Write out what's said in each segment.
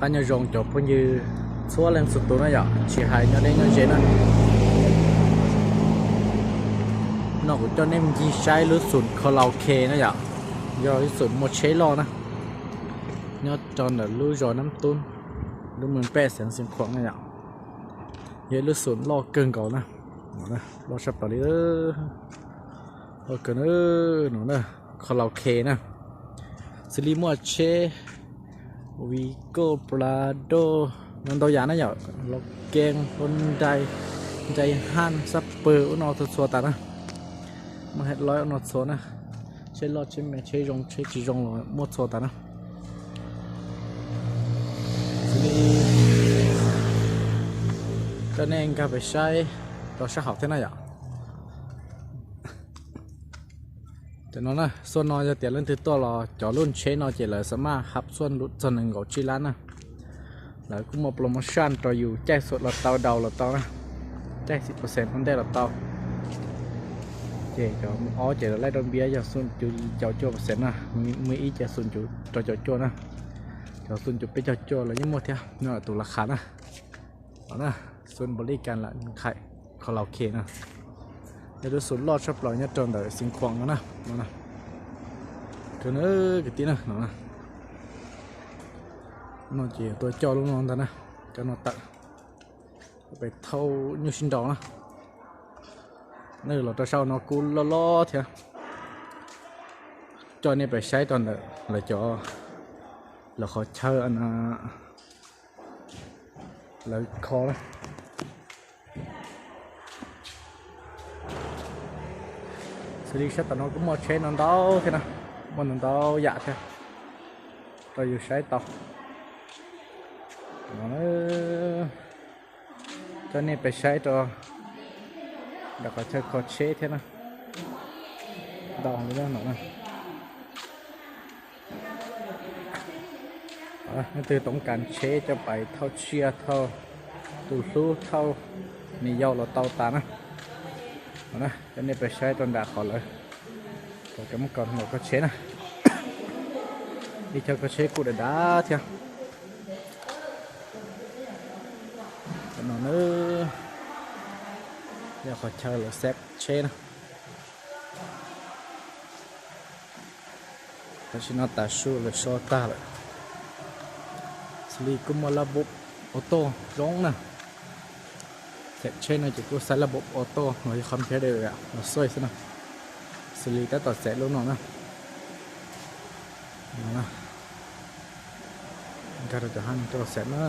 Nyob zoo cov phooj ywg txhua leej txhua tus na yom, tsis hais nyob deb nyob ze na. No kuv coj nej ncig saib lub xoom karaoke na yom, yog ib xoom muag tsheb loj na, nyob rau ntawm lub zos Nab Tub, lub moos pej xeev Xeev Khuam na yom. Yog ib lub xoom loj kawg nkaus na, loj tshaj plaws li, loj kawg no na, karaoke na. Xws li muaj tsheb Vigo, Prado, no ntau yam na yom, Logan, Hyundai, Daihatsu, Xab Pwg ub no txhua txhua tas na. Muaj headlight ub no txhua na, tsheb loj tsheb me tsheb zoo tsheb tsis zoo los muaj txhua tas na. Xws li coj nej nkag pem saib rau sab hauv thiab na yom. Cov no na, xuaj no yog tias leej twg tuaj los cov lub tsheb no ces lawv xa maj hab xuaj txog nees nkaum tsib lab na. Lawv kuj muaj promotion rau yus caij xuam los tau, daus los tau na, caij xim percent ua ntej los tau. Ces cov ob ces lawv laij rau npiab yog xum cuv caum cuaj percent na, muaj ib ces xum cuv rau caum cuaj na. Cov xum cuv peb caug cuaj los yeej muaj thiab, no tus laj qha na. Xum npaum li kas lam nqhaim karaoke na. Yog lub xum loj tshaj plaws nyob rau ntawm Xeev Khuam no na. Kwv tij na, no no ces tuaj coj lub no ntag na, cov no tawm pem thauj nyuj sib nraus na. Nej los rau saum no kuj loj loj thiab. Coj nej pem saib rau ntawm lawv cov, lawv qhov chaw lawv kho na. Xws li sab tom no kuj muaj tsheb no ntau thiab na, muaj ntau ntau yam thiab rau yus saib tau. Coj nej pem saib rau nram qhov chaw kho tsheb thiab na, ntau li no na. Nej twg toob kas tsheb coj pais thauj tsiaj, thauj tus hlub, thauj me yau los tau tas na. Coj nej pem saib rau nram qhov lawv, qhov cov muab kho tsheb na. Ib chaw kho tsheb kuj dav dav thiab. Cov no na yog qhov chaw lawv xev tsheb na. Tam sim no tav su lawv so tag lawm. Xws li kuj muaj lab npub auto zoo na. Xev tsheb no ces kuj xaiv lab npub auto los yog qhov nphiab de los xoj xwb na. Xws li tab tom xev lub no na. Nkag rau cov hab no coj los xev na.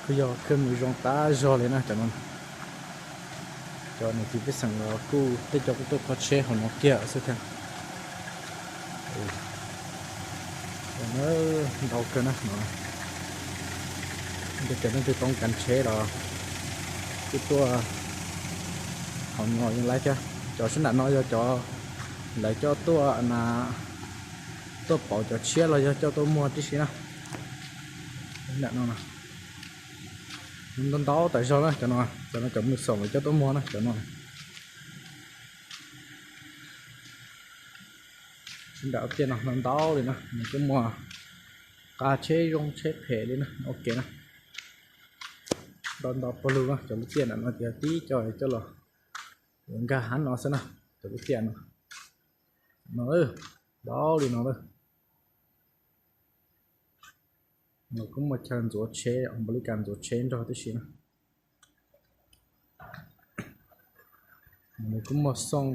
Kuj yog khwj mus zoo tag zog li na cov no. Cov niam txiv pej xeem los kuj tej co kuj tuaj kho tsheb hauv no kiag xwb thiab. Ntau kawg na no. Ces cov neeg twg toob kas tsheb los kuj tuaj hauv no yeej laib thiab. Cov sab nram no yog cov lawv coj tuaj na, tuaj pauv cov tshiab los yog coj tuaj muag tib si na. Ntawm no ntau ntau tas zog na cov no, cov no cov mws xoom lawv coj tuaj muag na cov no. Sab nram tiaj no ntau ntau li na, nws kuj muag qab tsheb zoo tsheb phem li na, ua ke na. Ntau ntau pawg lug na, cov lub tiaj nram no ces tib co coj los nkag hab no xwb na, cov lub tiaj no. No, ntau li no lawm. Nws kuj muaj chaw ntxuav tsheb, npaum li kas ntxuav tsheb nrog tib si na. Nws kuj muaj xoo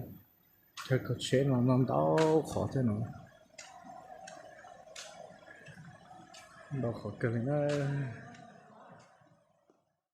chaw kho tsheb no ntau qhov thiab no. Ntau qhov kawg li na.